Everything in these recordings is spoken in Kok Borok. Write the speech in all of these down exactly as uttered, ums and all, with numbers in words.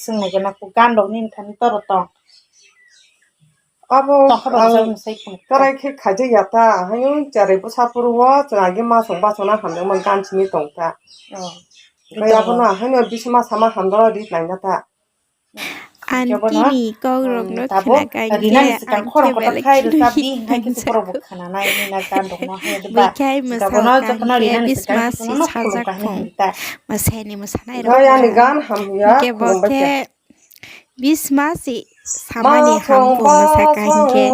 Swngnai gana ku gan rok nini thani toro tong. Abo tongkha ba ang bwsai mosai khum. Tarai khe khaijak ya ta, haino cherai bwsa phuru o chwng agi masong bachona hamjakma gan simi tong ta. Oh. Kaya bono haino bisma sama hamjak ri tlaina ta. Aunty ni kok rok no khna kai khe ang khe belai kheno hik nang jak. Bui khai mwsa o kang khe bisma si sajak thong. Mwsai ni mwsanai rok. Hingke bo khe bisma si samani hamkuk mwsa kang khe.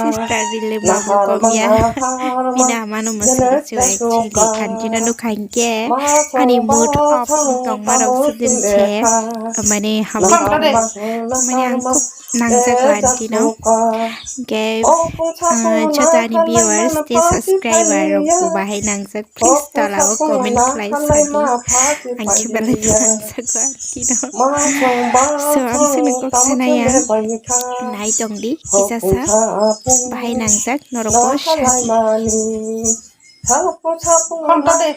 Sister rili babu komya. Bini amano mwsai chwrai chili khanti no nukha hingke. Ani mood off tongma rok sudin se. Mane hamya. Mane ang khub nangjago aunty no. Hingke, ah, jotoni viewers tei subscriber rok bo bahai nangjak. Please tola o comment khlai sadi. Ang khe belai nangjago aunty no. So, ang sini kok sanaya. Nai tong di, kisa sa. Bahai nangjak, norok bo sadi. Khonto de.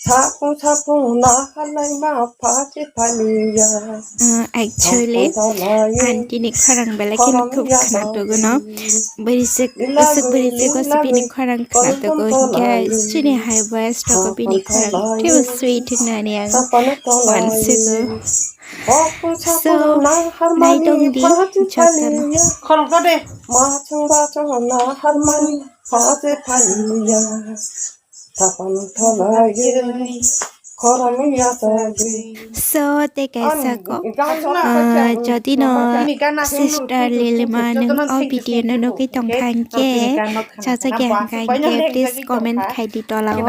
Sapung sapung na halai ma phachi phaliya. Ah, actually, aunty ni khorang belai kheno khub khna togo no. Bwrwi se, aswk bwrwi se gosi bini khorang khna togo, hingke chini hai boyes rogo bini khorang teibo sweet hingnani ang uansugo. So, nai tong di, jotono. Khorang to de. So, tei kaisa kok, ah, jodi no sister Lilima nwng o video no nugwi tongkha hingke, sajagya hingka hingke, please comment khai di tola o.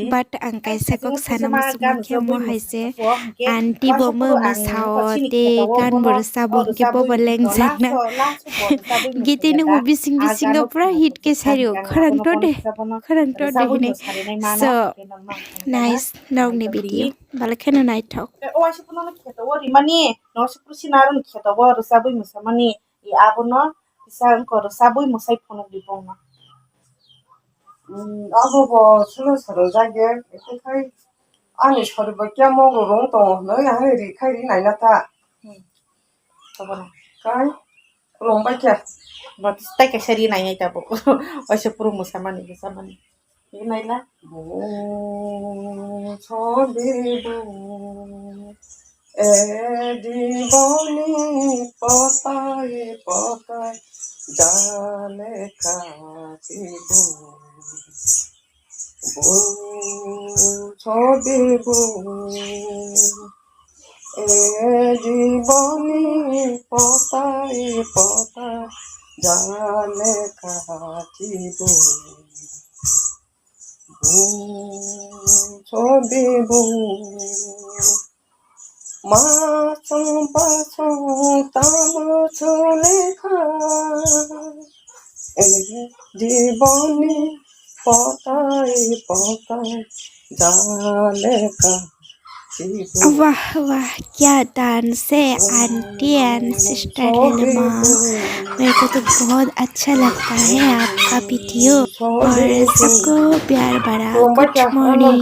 But ang kaisa kok sana muchungma khe mo hai se, aunty bo mo mwsa o tei gan bo rwsa bo hingke bo bo lengjak na. Gete nungbo bising bisingo pura hit khe sario, khorang to de, khorang to de hinui. So, nice, nokni video. Belai kheno naithok. O waisa phano no kheto o rimani, no se pusi naro ni kheto o rwchabwi mwsamani, i abono kisa wngkha rwchabwi mwsai phunuk di bongno. Abo bo sono sarojak ya, ekhai ani sori bo kya mo rong tongo hwnwi, ani ri khai ri naina ta. Abono. Kai, rong bai kya. Bo tai kaisa ri nai nai ta bo. Waisa phuru mwsamani, mwsamani. Naila. Bo chode bo, edi boni potai potai jale kati bo. Bo chode bo, edi boni potai potai jale kati bo. Bung chode bung, ma chong pa chong tamo chole kha. Eh, jiboni potai potai jale kha. Wah, wah, क्या डांस है aunty and sister हेलमा। मेरे को तो बहुत अच्छा लगता है आपका वीडियो और सबको प्यार भरा गुड मॉर्निंग।